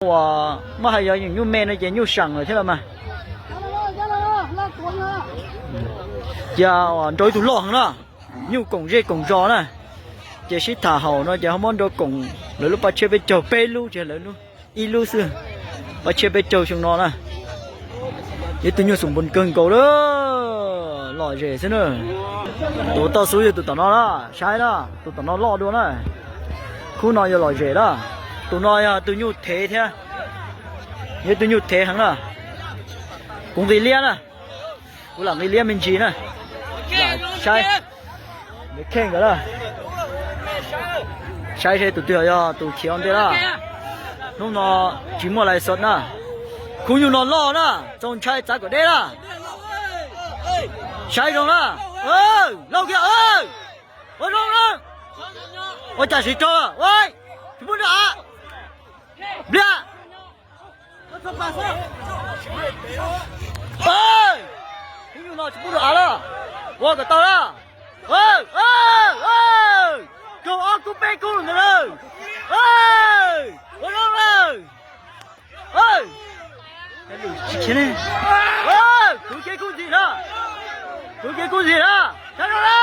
Uas muab hais yog nyuj me no ces nyuj seem lawm thiab los mas. Cia uas nrau ib tug loj heev na, nyuj koom zej koom zos na. Ces sib tham haum no ces ho muab nrau koom lawv lub paj tshiab peb caug peb lub ces lawv lub ib lub xwb. Paj tshiab peb caug xyoo no na. Ib tug nyuj xum npoo kawg nkaus lawm, lom zem xwb na. Tus toj xub yog tus tom no na, saib na, tus tom no loj dua na. Khub no yog lom zem na. Tus no yog tus nyuj thev thiab, yog tus nyuj thev heev na. Kuv nqis liab na, kuv lam nqis liab me ntsis na. Lam saib, kheej nkawd na. Saib seb tus twg yog tus khiav ua ntej na. Hnub no tsis muaj lais xov na. Khub nyuj no loj na, txaus ntshai txav kom deb na. Saib zoo na. Lauj kiag, ua zoo na. Ua cas siv rog, tsis pub nrog av. Npliag. Khub nyuj no tsis pub nrog av na. Ua kom tau na. Kaug ob kub peb kub ntawd na. Ua zoo na. Tsis khiav ne. Kwv kev kub ntxim na. Kwv kev kub ntxim na. Saib zoo na.